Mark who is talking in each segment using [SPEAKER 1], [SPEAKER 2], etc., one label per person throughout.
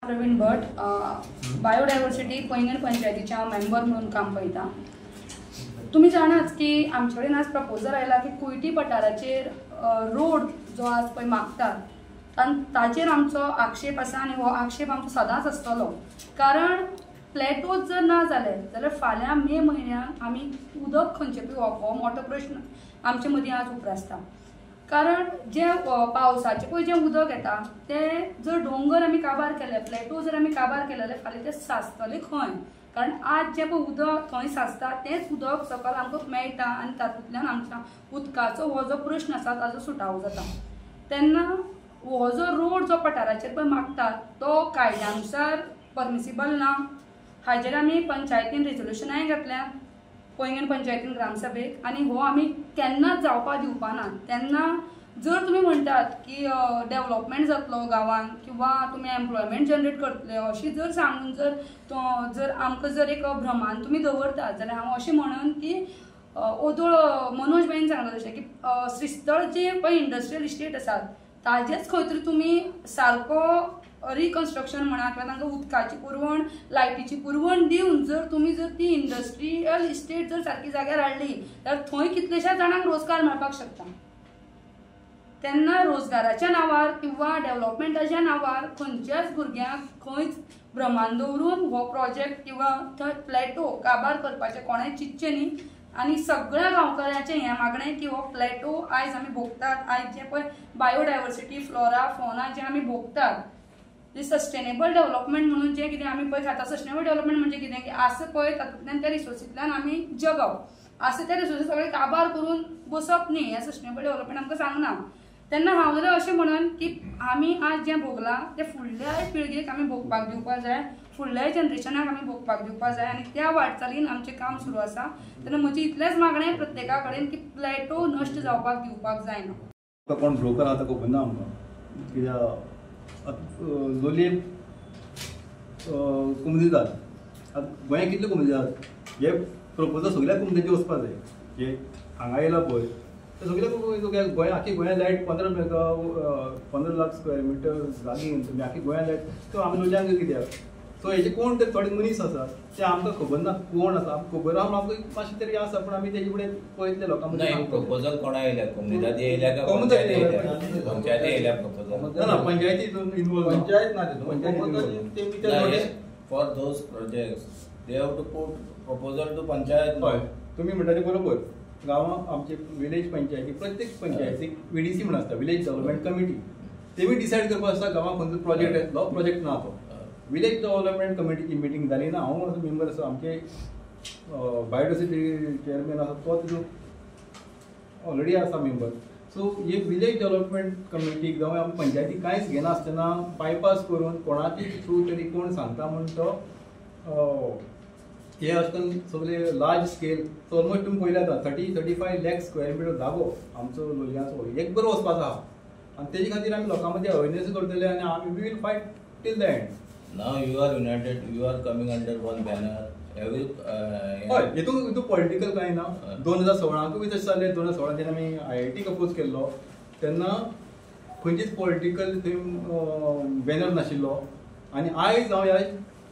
[SPEAKER 1] प्रवीण भट, biodiversity Poinguinim पंचायतीचे हांव member म्हणून काम पळयता. तुमी जाणाच की आमचे कडेन आज प्रपोजल आयला की कुयटी पठाराचेर रोड जो आज पळय मागतात आनी ताचेर आमचो आक्षेप आसा आनी हो आक्षेप आमचो सदांच आसतलो. कारण प्लॅटोज जर ना जाले जाल्यार फाल्यां मे म्हयन्याक आमी उदक खंयचें पिवप हो मोठो प्रश्न आमचे मदीं आज उप्रासता. कारण जें पावसाचें पळय जें उदक येता तें जर डोंगर आमी काबार केले, प्लॅटो जर आमी काबार केले जाल्यार फाल्यां तें साचतलें खंय? कारण आज जें पळय उदक थंय साचता तेंच उदक सकयल आमकां मेळटा आनी तातूंतल्यान आमच्या उदकाचो हो जो प्रश्न आसा ताजो सुटावो जाता. तेन्ना हो जो रोड जो पठाराचेर पळय मागतात तो कायद्यानुसार परमिसिबल ना. हाजेर आमी पंचायतीन रेजोल्युशनाय घातल्या पैंगीण पंचायतीन ग्रामसभेक आनी हो आमी केन्नाच जावपाक दिवपा ना. तेन्ना जर तुमी म्हणटात की डेवलपमेंट जातलो गांवांत किंवा तुमी एम्प्लॉयमेंट जनरेट करतले अशी जर सांगून जर तो जर आमकां जर एक भ्रमान तुमी दवरतात जाल्यार हांव अशें म्हणून की ओदोळ मनोज भाईन सांगला तशें की श्रीस्थळ जे पळय इंडस्ट्रियल इस्टेट आसात ताजेच खंय तरी तुमी सारको रिकन्स्ट्रक्शन म्हणा किंवा तांकां उदकाची पुरवण, लायटीची पुरवण दिवन जर तुमी जर ती इंडस्ट्रियल इस्टेट जर सारकी जाग्यार हाडली जाल्यार थंय कितलेश्या जाणांक रोजगार मेळपाक शकता. तेन्ना रोजगाराच्या नांवार किंवा डेवलपमेंटाच्या नांवार खंयच्याच भुरग्यांक खंयच भ्रमान दवरून हो प्रोजेक्ट किंवा थंय प्लॅटो काबार करपाचें कोणें चिंतचें न्ही. आनी सगळ्या गांवकारांचें हें मागणें की हो प्लॅटो आयज आमी भोगतात, आयज जें पळय बायोडायवर्सिटी, फ्लोरा, फॉना जें आमी भोगतात, जे सस्टेनेबल डेवलपमेंट म्हणून जें कितें आमी पळय खाता, सस्टेनेबल डेवलपमेंट म्हणजे कितें की आसा पळय तातूंतल्यान त्या रिसोर्सींतल्यान आमी जगप, आसा त्या रिसोर्सीस सगळे काबार करून बसप न्ही, हें सस्टेनेबल डेवलपमेंट आमकां सांगना. तेन्ना हांव जाल्यार अशें म्हणून की आमी आज जें भोगलां तें फुडल्या पिळगेक आमी भोगपाक दिवपाक जाय, फुडल्याय जनरेशनाक आमी भोगपाक दिवपाक जाय आनी त्या वाटचालीन आमचें काम सुरू आसा. तेन्ना म्हजें इतलेंच मागणें प्रत्येका कडेन की प्लॅटो नश्ट जावपाक दिवपाक जायना.
[SPEAKER 2] कोण ब्रोकर आसा खबर ना आमकां, कित्याक लोलये कुमदितात, आतां गोंयांत कितले कुमदितात, हे प्रपोजल सगळ्या कुमदेचे वचपाक जाय. हे हांगा येयला पळय ते सगळे गोंया आखी गोंया लायट 15 लाख स्क्वेअर मिटर जागी तुमी आखी गोंया लायट, सो आमी लोलयांक कित्याक? सो हेजे कोण ते थोडे मनीस आसा ते आमकां खबर ना कोण आसा, खबर आहा आमकां मातशें तरी आसा पूण आमी तेजे फुडें पळयतले लोकां.
[SPEAKER 3] प्रपोजल कोणा येयल्या? कोमुनिदादी येयल्या काय पंचायती येयल्या प्रपोजल?
[SPEAKER 2] ना, पंचायती इनवॉल्व,
[SPEAKER 4] पंचायत ना तितून.
[SPEAKER 3] For those projects they have to put proposal to panchayat.
[SPEAKER 2] हय, तुमी म्हणटा तें बरोबर. गांवांत आमचे विलेज पंचायती, प्रत्येक पंचायतीक VDC म्हण आसता, विलेज डेव्हलपमेंट कमिटी, तेमी डिसायड करपाक आसता गांवांत खंयचो प्रोजेक्ट येतलो, प्रोजेक्ट ना तो. विलेज डेव्हलपमेंट कमिटीची मिटींग जाली ना, हांव असो मेंबर आसा, आमचे बायोडायवर्सिटी चेअरमॅन आसा तो तितून ऑलरेडी आसा मेंबर. सो हे विलेज डेव्हलपमेंट कमिटीक जावं आमी पंचायती कांयच घेनासतना बायपास करून कोणाची थ्रू तरी कोण सांगता म्हूण तो हे अशें करून सगळे लार्ज स्केल. सो ऑलमोस्ट तुमी पळयले आतां 30-35 लॅक स्क्वेअर मिटर जागो आमचो लोलयांचो एक बरो वचपाचो आहा आनी तेजे खातीर आमी लोकां मदीं अवेरनेस करतले आनी आमी we will fight till the end.
[SPEAKER 3] Now you are united, you are coming under one banner. Every
[SPEAKER 2] हय, हितून पॉलिटिकल कांय ना. 2016 बी तशें जालें. 2016 जेन्ना आमी IIT oppose केल्लो तेन्ना खंयचीच पॉलिटिकल थंय बॅनर नाशिल्लो. आनी आयज हांव ह्या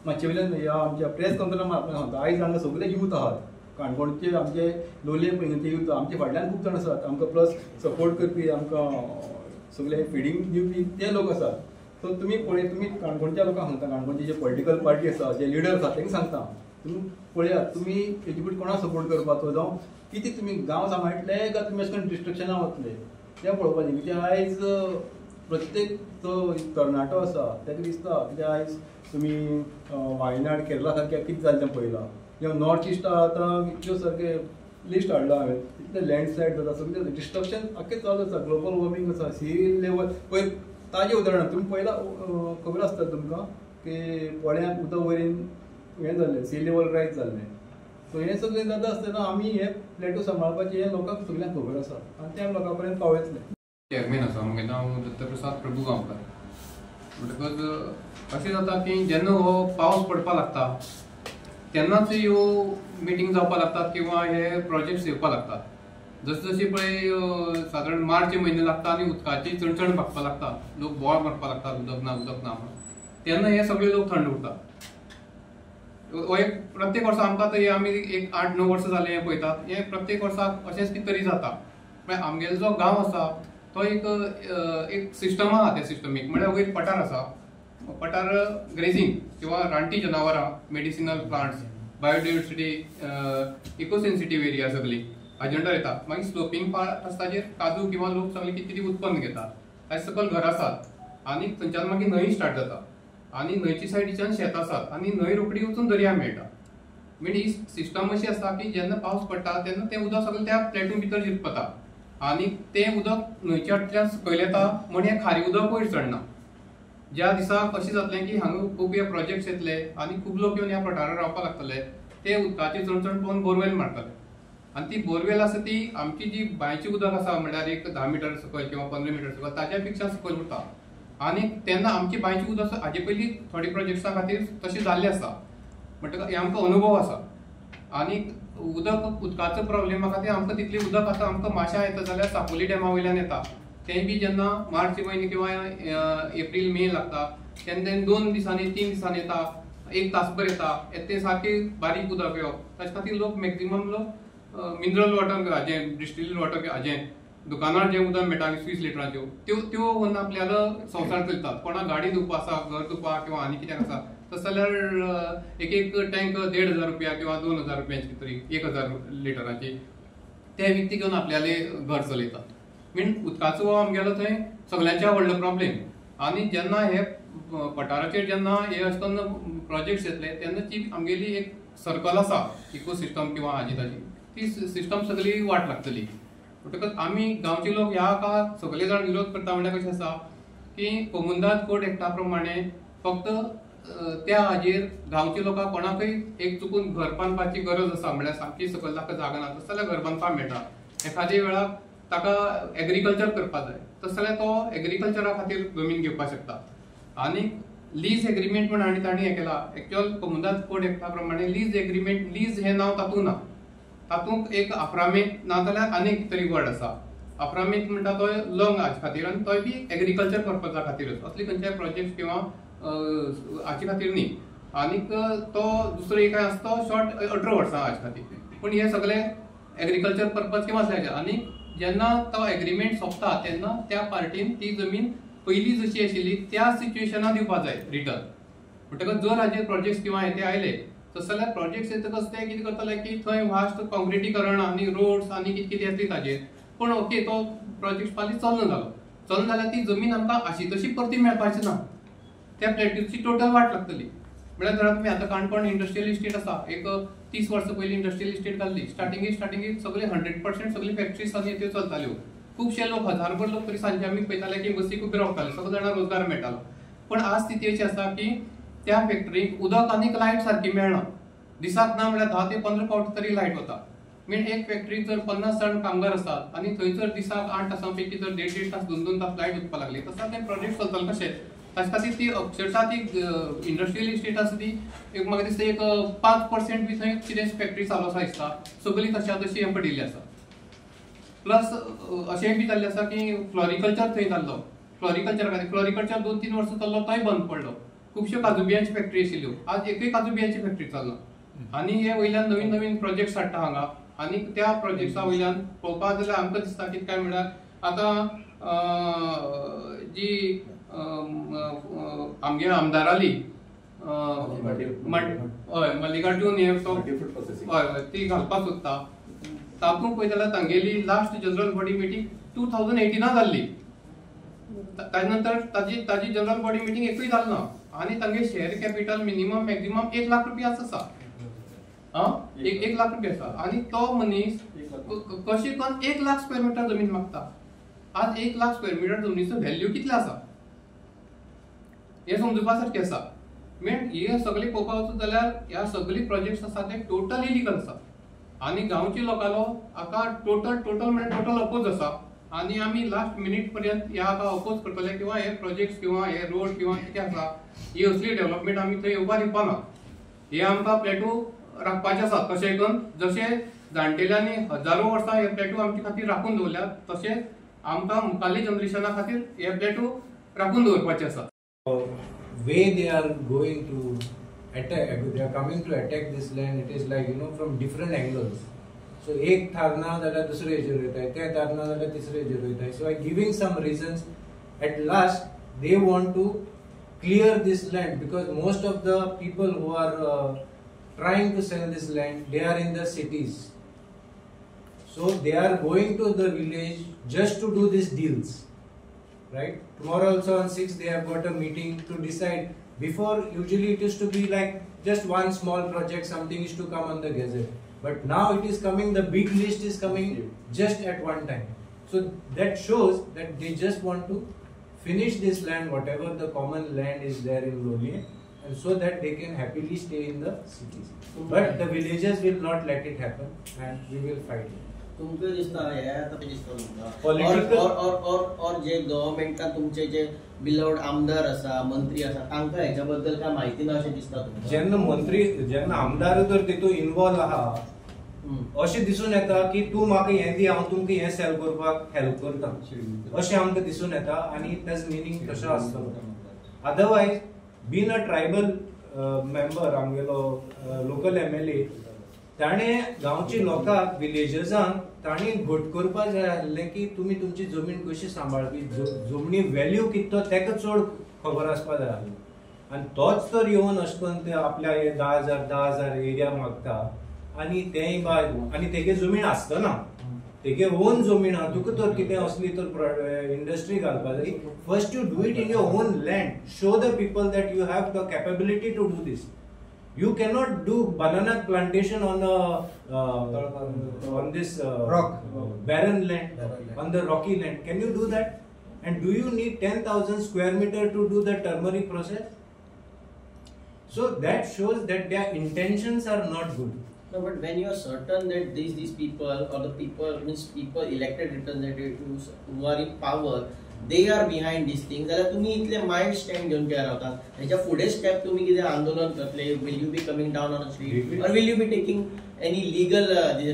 [SPEAKER 2] मातशे वयल्यान ह्या आमच्या प्रेस कॉन्फरन्सान आपल्याक सांगता, आयज हांगा सगळे यूथ आहात, काणकोणचे आमचे लोलये पैंगीणचे यूथ, आमचे फाटल्यान खूब जाण आसात, आमकां प्लस सपोर्ट करपी, आमकां सगळे फिडींग दिवपी ते लोक आसात. सो तुमी पळय, तुमी काणकोणच्या लोकांक सांगता, काणकोणची जे पॉलिटिकल पार्टी आसा, जे लिडर आसा तांकां सांगता, तुमी पळयात तुमी हेजे फुडें कोणाक सपोर्ट करपाचो, जावं कितें तुमी गांव सांबाळटले काय तुमी अशें करून डिस्ट्रक्शना वतले तें पळोवपाचें. कित्याक आयज प्रत्येक जो तरणाटो आसा ताका दिसता कित्याक आयज तुमी वायनाड, केरला सारक्या कितें जालें तें पळयलां, किंवा नॉर्थ इस्ट आतां इतल्यो सारकें लिस्ट हाडलां हांवें, इतलें लँडस्लायड जाता, सगळें डिस्ट्रक्शन आख्खें चालू आसा, ग्लोबल वॉर्मींग आसा, सी लेवल पयर ताजें उदाहरण तुमी पळयलां, खबर आसता तुमकां की पोळ्यांक उदक वयरीन हें जाल्लें, सी लेवल रायज जाल्लें. सो हें सगळें जाता आसतना आमी हे प्लॅटो सांबाळपाचें हें लोकांक सगळ्यांक खबर आसा आनी तें आमी लोकां पर्यंत पावयतले.
[SPEAKER 5] चेअरमॅन आसा, म्हगेलें नांव दत्तप्रसाद प्रभू गांवकार. म्हणटकच अशें जाता की जेन्ना हो पावस पडपाक लागता तेन्नाच ह्यो मिटींग जावपाक लागतात किंवा हे प्रोजेक्ट्स येवपाक लागतात. जशें जशें पळय सादारण मार्च म्हयने लागता आनी उदकाची चणचण भागपाक लागता, लोक बोवाळ मारपाक लागतात उदक ना उदक ना म्हणून. तेन्ना हे सगळे लोक थंड उरता. हो एक प्रत्येक वर्सा आमकां तर आमी एक 8-9 वर्सां जालें हें पळयतात, हें प्रत्येक वर्साक अशेंच कितें तरी जाता. म्हळ्यार आमगेलो जो गांव आसा तो एक एक सिस्टम आहा, त्या सिस्टमीक म्हळ्यार वयर पठार आसा, पठार ग्रेजींग किंवा रानटी जनावरां, medicinal plants, biodiversity, eco sensitive area सगळी हाजे अंडर येता. मागीर स्लोपींग पार्ट आसा ताजेर काजू किंवा लोक सगळे कितें कितें उत्पन्न घेतात. ताजे सकयल घर आसात आनी थंयच्यान मागीर न्हंय स्टार्ट जाता आनी न्हंयच्या सायडीच्यान शेत आसात आनी न्हंय रोखडी वचून दर्या मेळटा. म्हणजे ही सिस्टम अशी आसा की जेन्ना पावस पडटा तेन्ना तें उदक सगळें त्या प्लेटू भितर जिरपता आनी तें उदक न्हंयच्या फाटल्यान सकयल येता म्हण हें खारें उदक वयर चडना. ज्या दिसाक अशें जातलें की हांगा खूब हे प्रोजेक्ट्स येतले आनी खूब लोक येवन ह्या पठारार रावपाक लागतले, ते उदकाची चणचण पळोवन बोरवेल मारतले आनी ती बोरवेल आसा ती आमची जी बांयची उदक आसा म्हणल्यार एक 10 मिटर सकयल किंवा 15 मिटर सकयल ताच्या पेक्षा सकयल उरता आनी तेन्ना आमची बांयची उदक हाजे पयलीं थोडे प्रोजेक्ट्सां खातीर तशें जाल्लें आसा. म्हणटकच हे आमकां अनुभव आसा आनी उदक उदकाचो प्रॉब्लेमा खातीर आमकां तितलें उदक आतां आमकां माश्यां येता जाल्यार साकोली डॅमा वयल्यान येता, तें बी जेन्ना मार्च म्हयने किंवा एप्रील मे लागता तेन्ना तें 2 दिसांनी 3 दिसांनी येता, 1 तासभर येता, तें सारकें बारीक उदक येवप. ताचे खातीर लोक मॅक्झिमम लोक मिनरल वॉटर हाजें डिस्टिल्ड वॉटर हाजें दुकानार जें उदक मेळटा 20 लिटरांच्यो त्यो त्यो व्हरून आपल्यालो संवसार चलयतात. कोणाक गाडी धुवपा आसा, घर धुवपा किंवा आनी कित्याक आसा तशें जाल्यार एक एक टँक 1500 रुपया किंवा 2000 रुपयांची तरी 1000 लिटरांची ते विकती घेवन आपल्याले घर चलयतात. मीन उदकाचो हो आमगेलो थंय सगळ्यांच्या व्हडलो प्रॉब्लेम. आनी जेन्ना हे पठाराचेर जेन्ना हे अशें करून प्रोजेक्ट्स येतले तेन्ना ती आमगेली एक सर्कल आसा इकोसिस्टम किंवा हाजी ताजी ती सिस्टम सगळी वाट लागतली. म्हणटकच आमी गांवचे लोक ह्या हाका सगळे जाण विरोध करता. म्हणल्यार कशें आसा की कोमुनिदाद कोड एक्टा प्रमाणे फक्त त्या हाजेर गांवच्या लोकांक कोणाकय एक चुकून घर बांदपाची गरज आसा म्हणल्यार सामकी सकयल ताका जागा ना तशें जाल्यार घर बांदपाक मेळटा. एखाद्या वेळार ताका एग्रीकल्चर करपाक जाय तशें जाल्यार तो एग्रीकल्चरा खातीर जमीन घेवपाक शकता. आनी लीज एग्रीमेंट म्हण हांणी तांणी हें केला. एक्चुअल कोमुनिदाद कोड एक्टा प्रमाणे लीज एग्रीमेंट, लीज हें नांव तातूंत ना, तातूंत एक आफ्रामेंत ना जाल्यार आनीक तरी वर्ड आसा. आफ्रामेंत म्हणटा तो लॉंग हाजे खातीर आनी तोय बी एग्रीकल्चर पर्पजा खातीरच, असले खंयच्याय प्रोजेक्ट किंवा हाचे खातीर न्ही. आनीक तो दुसरो एक आसा तो शॉर्ट 18 वर्सां हाचे खातीर, पूण हे सगळे एग्रीकल्चर पर्पज किंवा असले. आनी जेन्ना तो एग्रीमेंट सोंपता तेन्ना त्या पार्टीन ती जमीन पयलीं जशी आशिल्ली त्या सिच्युएशनान दिवपा जाय रिटर्न. म्हणटकच जर हाजेर प्रोजेक्ट्स किंवा हे ते आयले तशें जाल्यार प्रोजेक्ट्स येतकच ते कितें करतले की थंय वास्ट कॉन्क्रिटीकरण आनी रोड्स आनी कितें कितें येतली ताजेर. पूण ओके तो प्रोजेक्ट फाल्यां चलना जालो, चलना जाल्यार ती जमीन आमकां आशी तशी परती मेळपाची ना, त्या प्लॅटीची टोटल वाट लागतली. म्हळ्यार धरा तुमी आतां काणकोण इंडस्ट्रियल इस्टेट आसा, एक 30 वर्सां पयलीं इंडस्ट्रियल इस्टेट घाल्ली, स्टार्टिंगेक सगळे 100% सगळी फॅक्टरीज आनी त्यो चलताल्यो. खुबशे लोक हजारभर लोक तरी सांजे आमी पळयताले की बसीक उबे रावताले, सगळे जाणां रोजगार मेळटालो. पूण आज स्थिती अशी आसा की त्या फॅक्टरीक उदक आनी लायट सारकी मेळना, दिसाक ना म्हळ्यार 10 ते 15 फावट तरी लायट वता. मीन एक फॅक्टरीक जर 50 जाण कामगार आसात आनी थंय जर दिसाक 8 तासां पैकी जर 1.5-1.5 तास 2-2 तास लायट वचपाक लागली तसो तें प्रोजेक्ट चलतलें कशें? ताचे खातीर ती अक्षरशा ती इंडस्ट्रियल इस्टेट आसा ती एक म्हाका दिसता एक 5% बी थंय कितें फॅक्टरी चालू आसा दिसता, सगळी तशा तशी हें पडिल्ली आसा. प्लस अशेंय बी जाल्लें आसा की फ्लॉरिकल्चर थंय जाल्लो, फ्लॉरिकल्चर खातीर फ्लॉरिकल्चर 2-3 वर्सां चल्लो तोय बंद पडलो. खुबश्यो काजू बियांची फॅक्टरी आशिल्ल्यो, आज एकूय काजू बियांची फॅक्टरी चलना. आनी हे वयल्यान नवीन नवीन प्रोजेक्ट्स हाडटा हांगा आनी त्या प्रोजेक्ट्सा वयल्यान पळोवपाक जाल्यार आमकां दिसता कितें काय म्हणल्यार आतां जी आमगे आमदाराली हय मल्लिकार्जून हे हय हय ती घालपाक सोदता, तातूंत पळयत जाल्यार तांगेली लास्ट जनरल बॉडी मिटींग 2018 जाल्ली, ताजे नंतर ताजी ताजी जनरल बॉडी मिटींग एकूय जाली ना. आनी तांगे share capital minimum maximum 1 lakh रुपया आसा, आं 1 लाख रुपया आसा. आनी तो मनीस कशें करून 1 लाख स्क्वेअर मिटर जमीन मागता. आज 1 लाख स्क्वेअर मिटर जमनीचो व्हॅल्यू कितलो आसा हें समजुपा सारकें आसा. मेन हे सगळे पळोवपाक वचत जाल्यार ह्या सगळे प्रोजेक्ट्स आसा ते टोटल इलिगल आसा आनी गांवचे लोकांलो हाका टोटल टोटल म्हळ्यार टोटल अपोज आसा. आनी आमी लास्ट मिनीट पर्यंत ह्या हाका अपोज करतले किंवा हे प्रोजेक्ट्स किंवा हे रोड किंवा कितें आसा ही असली डेव्हलपमेंट आमी थंय येवपा दिवपा ना. हे आमकां प्लॅटू राखपाचे आसात तशें करून जशें जाणटेल्यांनी हजारो वर्सां हे प्लॅटू आमचे खातीर राखून दवरल्यात तशें आमकां मुखाल्ल्या जनरेशना खातीर हे प्लॅटू राखून दवरपाचे आसा.
[SPEAKER 6] way they are going to attack, they are coming to attack this land, it is like you know from different angles. So एक थारना जाल्यार दुसरे हेजेर वयताय, ते थारना जाल्यार तिसरे हेजेर वयताय. So by giving some reasons, at last they want to clear this land, because most of the people who are trying to sell this land, they are in the cities. So they are going to the village just to do these deals, right? Tomorrow also on 6th they have got a meeting to decide. Before usually it used to be like just one small project, something is to come on the gazette. But now it is coming, the big list is coming just at one time. So that shows that they just want to finish this land, whatever the common land is there in Loliem, and so that they can happily stay in the cities. But the villagers will not let it happen, and we will fight it.
[SPEAKER 7] तुमकां दिसता हे आतां दिसता तुमकां और जे गव्हर्मेंटान तुमचे जे beloved आमदार आसा, मंत्री आसा, तांकां हेच्या बद्दल काय म्हायती ना अशें दिसता तुमकां?
[SPEAKER 6] जेन्ना मंत्री, जेन्ना आमदार तर तितून इनवॉल्व आहा, अशें दिसून येता की तूं म्हाका हें दी, हांव तुमकां हें सेल करपाक हेल्प करता, अशें आमकां दिसून येता. आनी तेजो मिनींग तसो आसतलो. Otherwise been a tribal member आमगेलो लोकल MLA, ताणें गांवच्या लोकांक, विलेजर्सांक ताणें घट करपाक जाय आसलें की तुमी तुमची जमीन कशी सांबाळपी, जमनी व्हॅल्यू कितें तो ताका चड खबर आसपाक जाय आसलो. आनी तोच तर येवन अशें करून ते आपल्या 10,000 एरिया मागता, आनी तेंय बाय, आनी तेगे जमीन आसतना, तेगे ओन जमीन आहा, तुका तर कितें असली तर इंडस्ट्री घालपाक जाय. First you do it in your own land, show the people that you have the capability to do this. You cannot do banana plantation on a on this
[SPEAKER 4] rock
[SPEAKER 6] barren land, on the rocky land. Can you do that? And do you need 10,000 square meter to do the turmeric process? So that shows that their intentions are not good.
[SPEAKER 7] No, but when you are certain that these people or the people, means people elected representatives who are in power, they are behind these things. जाल्यार तुम्ही इतले mild stand घेवन कित्याक रावता? हेच्या फुडें step तुम्ही कितें आंदोलन करतले? Will you be coming down on street or will you be taking any legal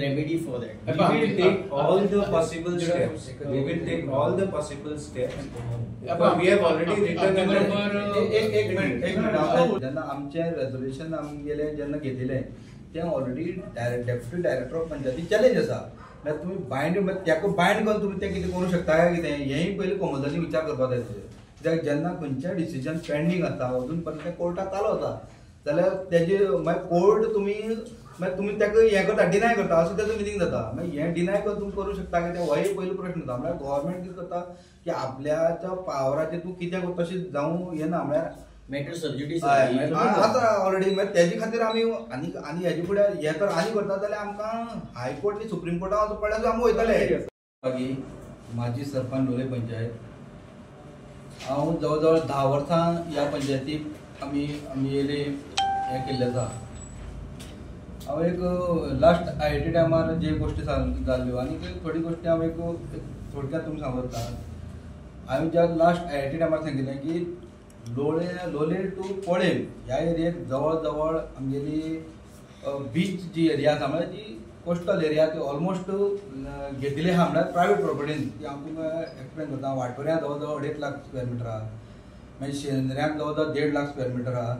[SPEAKER 7] remedy for that?
[SPEAKER 6] We will take all the possible steps. We will take all the possible steps. We have already written.
[SPEAKER 4] एक minute, एक minute. जेन्ना आमचें resolution आमगेलें जेन्ना घेतिल्लें, तें already deputy director of पंचायती challenge आसा. म्हळ्यार तुमी बायंड, ताका बायंड करून तुमी तें कितें करूंक शकता काय कितें, हेंय पयलीं कोमोदानी विचार करपाक जाय. कित्याक जेन्ना खंयचें डिसिजन पेंडींग आसता, अजून पर्यंत तें कोर्टाक चालू आसा, जाल्यार तेजे मागीर कोर्ट तुमी मागीर तुमी ताका हें करता, डिनाय करता, असो तेजो मिनींग जाता. मागीर हें डिनाय करून तुमी करूंक शकता कितें, होय पयलो प्रश्न जाता. म्हळ्यार गव्हर्मेंट कितें करता की आपल्याच्या पावराचेर तूं कितें करता तशें जावं येना. म्हळ्यार
[SPEAKER 7] मॅटर सब ज्युडिस
[SPEAKER 4] आसा ऑलरेडी. मागीर तेजे खातीर आमी आनी आनी हेजे फुडें हें तर आनी करता जाल्यार आमकां हायकोर्ट न्ही सुप्रीम कोर्टान वचूं पडल्यार आमी वयतले. मागीर म्हाजी सरपंच लोलयें पंचायत, हांव जवळ जवळ 10 वर्सां ह्या पंचायतीक आमी आमी येयले हें केल्लें आसा. हांव एक लास्ट IIT टायमार जे गोश्टी जाल्ल्यो आनी थोडी गोश्टी हांव एक थोडक्यात तुमकां सांगूंक सोदता. हांवें ज्या लास्ट IIT टायमार सांगिल्लें की लोलयें टू पोळेम ह्या एरियेक जवळ जवळ आमगेली बीच जी एरिया आसा, म्हळ्यार जी कोस्टल एरिया, ती ऑलमोस्ट घेतिल्ली आहा, म्हळ्यार प्रायवेट प्रोपर्टीन. ती हांव तुमकां एक्सप्लेन करता. वाटोऱ्यां जवळ जवळ 2.5 लाख स्क्वेअर मिटर आहा, मागीर शेंद्र्यांक जवळ जवळ 1.5 लाख स्क्वेअर मिटर आहा,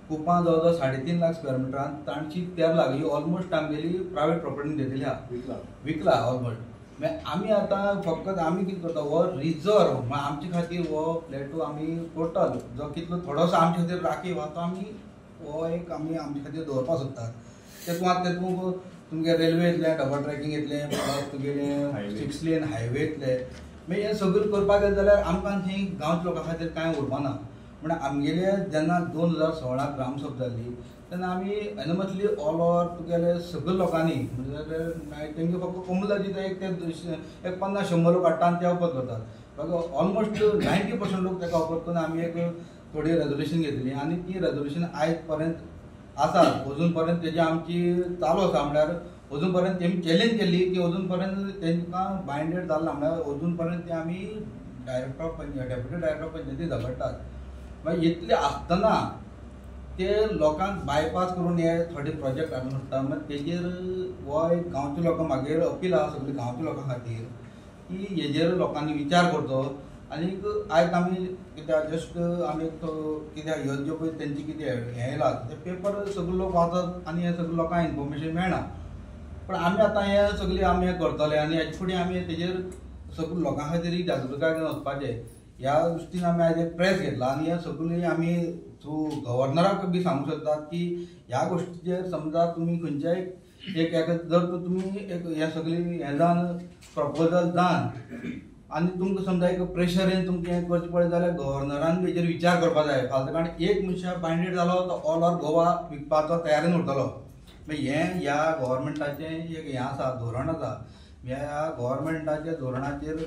[SPEAKER 4] कुपां जवळ जवळ 3.5 लाख स्क्वेअर मिटर आहा, तांची 13 लाख ही ऑलमोस्ट आमगेली प्रायवेट प्रोपर्टीन घेतिल्ली आहा, विकला ऑलमोस्ट. मागीर आमी आतां फकत आमी कितें करता, हो रिजर्व म्हळ्यार आमचे खातीर हो प्लेटो आमी टोटल जो कितलो थोडोसो आमचे खातीर राखीव आहा तो आमी हो एक आमी आमचे खातीर दवरपाक सोदतात. तेतूंत आतां तेतूंत तुमगे रेल्वे येतलें, डबल ट्रॅकिंग येतलें, प्लस तुगेलें 6 लेन हायवे येतले. मागीर हें सगळें करपाक गेलें जाल्यार आमकां थंय गांवच्या लोकां खातीर कांय उरपाना. म्हण आमगेले जेन्ना 2016 ग्रामसभा जाल्ली तेन्ना आमी एनमसली ऑल ओवर तुगेले सगळे लोकांनी, म्हणजे तेंगे फक्त कोमुदाची एक ते एक 50-100 लोक हाडटा आनी ते अपोज करतात, बाकी ऑलमोस्ट 90% लोक ताका अपोज करून आमी एक थोडी रेजोल्युशन घेतली आनी ती रेजोल्युशन आयज पर्यंत आसा, अजून पर्यंत तेजी आमची चालू आसा. म्हळ्यार अजून पर्यंत तेमी चॅलेंज केल्ली की अजून पर्यंत तेंकां बायंडेड जाल्ला, म्हळ्यार अजून पर्यंत ते आमी director of panchayat, deputy director of पंचायती झगडटात. मागीर इतले आसतना ते लोकांक बायपास करून हे थोडे प्रोजेक्ट हाडून सोडटा. मागीर तेजेर हो एक गांवच्या लोकां मागीर अपील आहा सगळे गांवच्या लोकां खातीर की हेजेर लोकांनी विचार करचो आनीक आयज आमी कित्याक जस्ट आमी कित्याक ह्यो ज्यो पळय तेंचे कितें हें येयला ते पेपर सगळे लोक वाचत आनी हे सगळे लोकांक इन्फॉर्मेशन मेळना. पण आमी आतां हे सगळें आमी हें करतले आनी हेजे फुडें आमी तेजेर सगळे लोकां खातीर एक जागृताय घेवन वचपाचें ह्या दृश्टीन आमी आयज एक प्रेस घेतला आनी हे सगळीं आमी थ्रू गव्हर्नराक बी सांगूंक शकतात की ह्या गोश्टीचेर समजा तुमी खंयच्याय एक जर तुमी एक हे सगळीं हें जावन प्रपोजल जावन आनी तुमकां समजा एक प्रेशर येवन तुमकां हें करचें पडलें जाल्यार गव्हर्नरान हेजेर विचार करपाक जाय. फालतू कारण एक मनशां बायंडेड जालो तो ऑल ओवर गोवा विकपाचो तयारीन उरतलो. मागीर हें ह्या गव्हर्मेंटाचें एक हें आसा, धोरण आसा. ह्या गव्हर्मेंटाच्या धोरणाचेर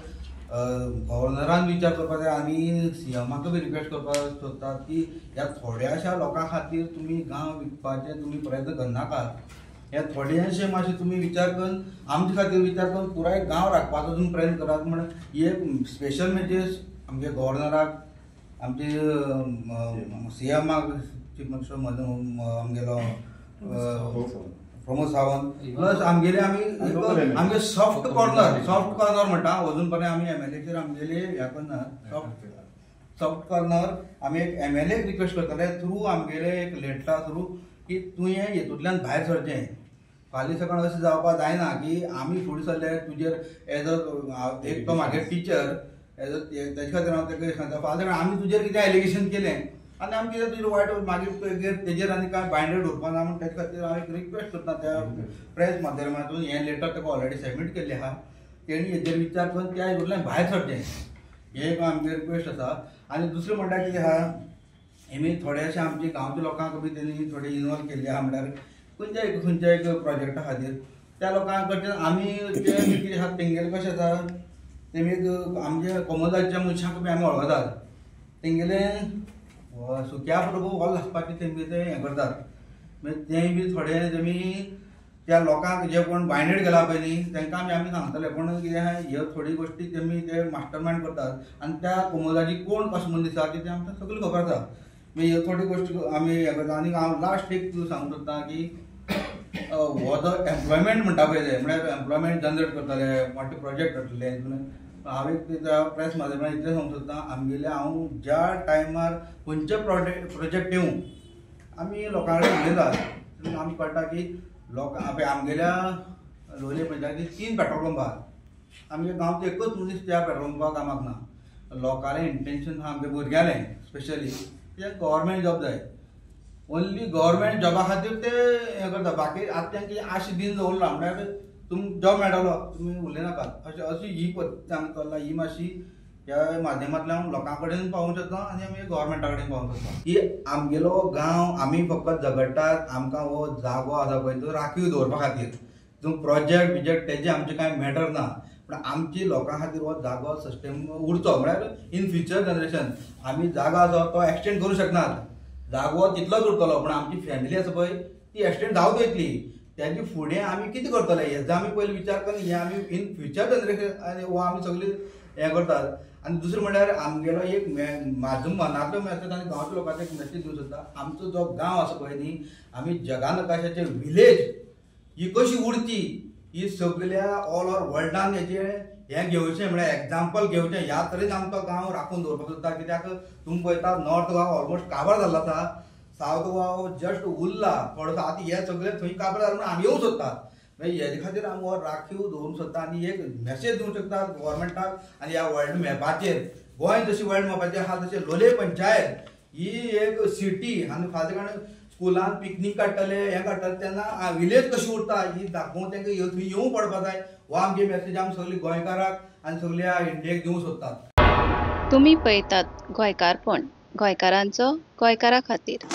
[SPEAKER 4] गव्हर्नरान विचार करपाक जाय आनी सीएमाक बी रिक्वेस्ट करपाक सोदतात की ह्या थोड्याशा लोकां खातीर तुमी गांव विकपाचे तुमी प्रयत्न करनाकात. हे थोडेशे मातशे तुमी विचार करून आमचे खातीर विचार करून पुराय गांव राखपाचो तुमी प्रयत्न करात. म्हण ही एक स्पेशल म्हणजे आमगे गव्हर्नराक, आमचे सीएमाक, चीफ मिनिस्टर आमगेलो प्रमोद सावंत, प्लस आमगेले आमी आमगे सॉफ्ट कॉर्नर म्हणटा अजून पर्यंत आमी एमएलएचेर आमगेले हें करना. सॉफ्ट कॉर्नर आमी एक एमएलए रिक्वेस्ट करतले थ्रू आमगेले एक लेटरा थ्रू की तुवें हेतूंतल्यान भायर सरचें. फाल्यां सकाळ अशें जावपाक जायना की आमी फुडें सरले तुजेर एज अ एक तो म्हागे टिचर एज अ तेजे खातीर हांव तेका सांगता फाल्यां सकाळ आमी तुजेर कितें एलिगेशन केलें आनी आमी कितें तुजेर वायट मागीर तेजेर आनी कांय बायंडेड उरपा ना. म्हूण तेजे खातीर हांव एक रिक्वेस्ट करता त्या प्रेस माध्यमातून हें लेटर ताका ऑलरेडी सबमीट केल्लें आहा, तेणी हेजेर विचार करून त्या हितूंतल्यान भायर सरचें, हें एक आमगें रिक्वेस्ट आसा. आनी दुसरें म्हणल्यार कितें आहा, हेमी थोडेशे आमचे गांवच्या लोकांक बी तेणी थोडे इनवॉल्व केल्ले आहा. म्हणल्यार खंयच्या एक प्रोजेक्टा खातीर त्या लोकां कडच्यान आमी ते कितें आहा तेंगेलें कशें आसा तेमी एक आमच्या कोमोदाच्या मनशांक बी आमी वळखतात, तेंगेलें सुक्या बरोबर वोल आसपाचें तेमी तें हें करतात. मागीर तें बी थोडे तेमी त्या लोकांक जे कोण बायंडेड गेला पळय न्ही तांकां आमी सांगतले. पूण कितें आहा ह्यो थोडी गोश्टी तेमी ते मास्टर मायंड करतात आनी त्या कोमोदाची कोण कशें मनीस आसा ते आमकां सगळी खबर आसा. मागीर ह्यो थोडी गोश्टी आमी हें करता. आनी हांव लास्ट एक तुका सांगूंक सोदता की हो जो एम्प्लॉयमेंट म्हणटा पळय ते म्हळ्यार एम्प्लॉयमेंट जनरेट करतले, मोठे प्रोजेक्ट करतले. हांव एक त्या प्रेस माध्यमांत इतलें सांगूंक सोदता आमगेले हांव ज्या टायमार खंयचे प्रोजेक्ट येवं आमी लोकां कडेन उलयतात. आमकां कळटा की लोक आमगेल्या लोलये पंचायतीन 3 पेट्रोल पंप आहात, आमगे गांवचो एकूच मनीस त्या पेट्रोल पंपाक कामाक ना. लोकांलें इंटेन्शन आहा आमगे भुरग्यांलें स्पेशली कित्याक गव्हर्मेंट जॉब जाय, ओन्ली गव्हर्मेंट जॉबा खातीर ते हें करता. बाकी आतां तांकां आश दिन दवरला म्हळ्यार तुमकां जॉब मेळटलो तुमी उलयनाकात अशें अशी ही पद्दत आमकां चल्ला. ही मातशी ह्या माध्यमांतल्यान लोकां कडेन पावोवंक शकता आनी आमी गव्हर्मेंटा कडेन पावोवंक शकता की आमगेलो गांव आमी फकत झगडटात, आमकां हो जागो आसा पळय तो राखीव दवरपा खातीर. तूं प्रोजेक्ट बिजेक्ट तेजें आमचें कांय मॅटर ना, पूण आमची लोकां खातीर हो जागो सस्टेन उरचो म्हळ्यार इन फ्युचर जनरेशन आमी जागो आसा तो एक्सटेंड करूं शकनात, जागो तितलोच उरतलो, पूण आमची फॅमिली आसा पळय ती एक्सटेंड जावत वयतली. तेजे फुडें आमी कितें करतले हेजो आमी पयलीं विचार करून हें आमी इन फ्युचर जनरेशन आनी हो आमी सगळी हें करतात. आनी दुसरें म्हणल्यार आमगेलो एक म्हाजो मनांतलो मेसेज आनी गांवच्या लोकांचो एक मेसेज दिवंक सोदता, आमचो जो गांव आसा पळय न्ही आमी जगानकाशाचे विलेज ही कशी उरची ही सगळ्या ऑल ओवर वर्ल्डान हेजें हें घेवचें म्हळ्यार एग्जाम्पल घेवचें ह्या तरेन आमचो गांव राखून दवरपाक सोदता. कित्याक तुमी पळयता नॉर्थ गोवा ऑलमोस्ट काबार जाल्लो आसा, सावथ गोवा जस्ट उरला थोडोसो, आतां हे सगळे थंय काबार जालें म्हणून आमी येवंक सोदतात. मागीर हेजे खातीर आमी हो राखीव दवरूंक सोदता आनी एक मेसेज दिवंक शकता गव्हर्मेंटाक आनी ह्या वर्ल्ड मॅपाचेर गोंय जशी वर्ल्ड मॅपाचेर आहा तशें लोलये पंचायत ही एक सिटी आनी फाल्यां कारण स्कुलान पिकनीक काडटले हें काडटले तेन्ना विलेज कशी उरता ही दाखोवंक तांकां थंय येवंक पडपा जाय. हो आमची मेसेज आमी सगळी गोंयकाराक आनी सगळ्या इंडियेक दिवंक सोदतात.
[SPEAKER 8] तुमी पळयतात गोंयकारपण, गोंयकारांचो गोंयकारा खातीर.